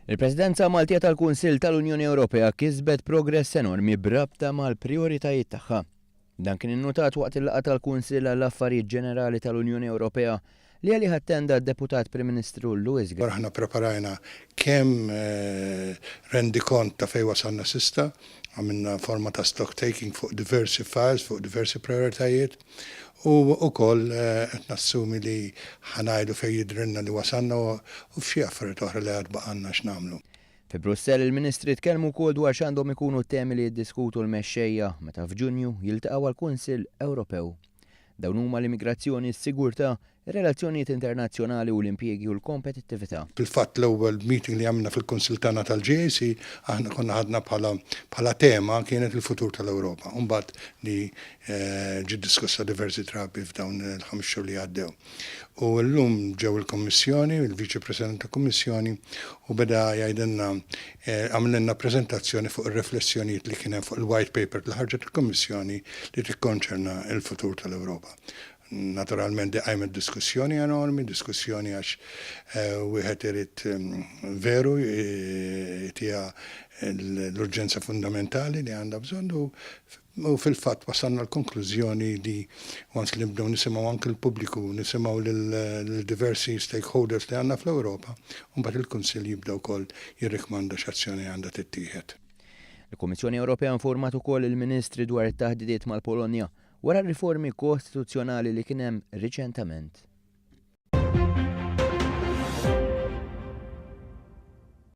Il-Presidenza Maltija tal-Kunsill tal-Unjoni Ewropea kisbet progress enormi b'rabta mal-prijoritajiet tagħha. Dan kien innutat waqt il-laqgħa tal-Kunsill għall-Affarijiet Ġenerali tal-Unjoni Ewropea li għalih attenda d-Deputat Prim Ministru Louis Aħna ppreparajna kemm rendikont ta' fejn wasalna s'issa, għamilna forma ta' stock taking fuq diversi files, fuq diversi prijoritajiet u wkoll qed nassumi li ħa ngħidu fejn jidhrilna li wasalna u f'xi affarijiet oħra li għad baqgħalna x'nagħmlu. Fi Brussell il-Ministri tkellmu wkoll dwar x'għandhom ikunu t-temi li jiddiskutu l-mexxejja meta f'Ġunju jiltaqgħu għall-Kunsill Ewropew. Dawn huma l-immigrazzjoni, s-sigurtà, ir-relazzjonijiet internazzjonali u l-impjiegi u l-kompetittività. Fil-fatt l-ewwel meeting li għamilna fil-Kunsill tagħna tal-GAC aħna konna ħadna bħala bħala tema kienet il-futur tal-Ewropa. U mbagħad li ġiet diskussa diversi drabi f'dawn il-ħames xhur li għaddew. U llum ġew il-Kummissjoni, il-Viċi President tal-Kummissjoni u beda jgħidilna għamlilna preżentazzjoni fuq ir-riflessjonijiet li kien hemm fuq il-white paper li ħarġet il-Kummissjoni li tikkonċerna l-futur tal-Ewropa. Naturalment di qajmet diskussjoni enormi, diskussjoni għax wieħed irid veru jtiha l-urġenza fundamentali li għandha bżonn u fil-fatt wasalna l-konklużjoni li once li nibdew nisimgħu anke l-pubbliku, nisimgħu lil diversi stakeholders li għandna fl-Ewropa, u mbagħad il-Kunsill jibda wkoll jirrikmanda x'azzjoni għandha tittieħed. Il-Kummissjoni Ewropea informat ukoll il-Ministri dwar it-taħdidiet mal-Polonja wara r-riformi kostituzzjonali li kien hemm riċentament.